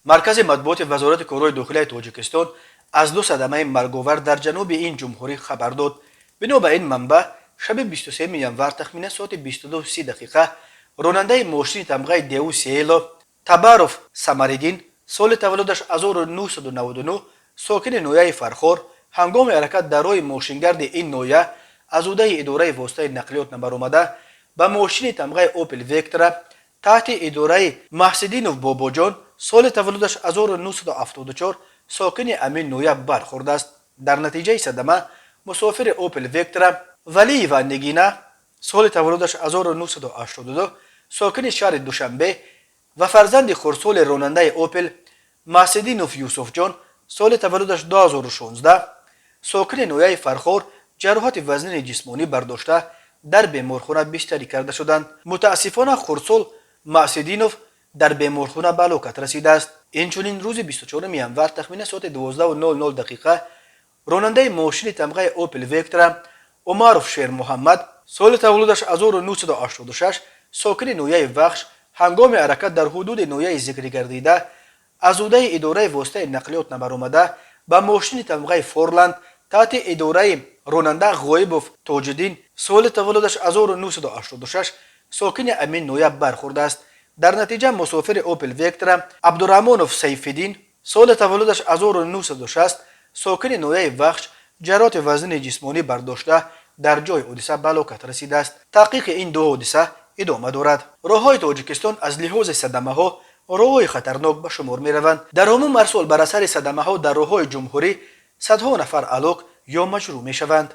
Маркази матбуоти Вазорати корҳои дохилияи Тоҷикистон аз ду садамаи марговар дар ҷануби ин ҷумҳурӣ хабар дод. Бино ба ин манбаъ, шаби 23 январ тахминан соати 22:30 дақиқа ронандаи мошини тамғаи Дэу Сиело Табаров Самариддин, соли таваллудаш 1999, сокини ноҳияи Фархор, ҳангоми ҳаракат дар роҳи мошингарди ин ноҳия аз ҳудаи идораи воситаи нақлиёт набаромада, ба мошини тамғаи Опел Вектра таҳти идораи Маҳсидинов Бобоҷон, соли таваллудаш 1974, сокини ҳамин ноҳия бархӯрдааст. Дар натиҷаи садама мусофири Опел Вектра Валиева Нигина, соли таваллудаш 1982, сокини шаҳри Душанбе, ва фарзанди хурдсоли ронандаи Опел Маҳсидинов Юсуфҷон, соли таваллудаш 2016, сокини ноҳияи Фархор, ҷароҳати вазнини ҷисмонӣ бардошта, дар беморхона бистарӣ карда шуданд. Мутаассифона, хурдсол Маҳсидинов дар беморхона ба ҳалокат расидааст. Инчунин, рӯзи 24 январ тахминан соати 12:00 дақиқа ронандаи мошини тамғаи Опел Вектра Умаров Шермуҳаммад, соли таваллудаш 1986, сокини ноҳияи Вахш, ҳангоми ҳаракат дар ҳудуди ноҳияи зикргардида аз ҳудаи идораи воситаи нақлиёт набаромада, ба мошини тамғаи Форланд таҳти идораи ронанда Ғоибов Тоҷиддин, соли таваллудаш 1986, сокини ҳамин ноҳия бархӯрдааст. Дар натиҷа мусофири Опел Вектра Абдураҳмонов Сайфиддин, соли таваллудаш 1960, сокини ноҳияи Вахш, ҷароҳати вазнини ҷисмонӣ бардошта, дар ҷои ҳодиса ба ҳалокат расидааст. Таҳқиқи ин ду ҳодиса идома дорад. Роҳҳои Тоҷикистон аз лиҳози садамаҳо роҳҳои хатарнок ба шумор мераванд. Дар умум ҳар сол бар асари садамаҳо дар роҳҳои ҷумҳурӣ садҳо нафар ҳалок ё маҷрӯҳ мешаванд.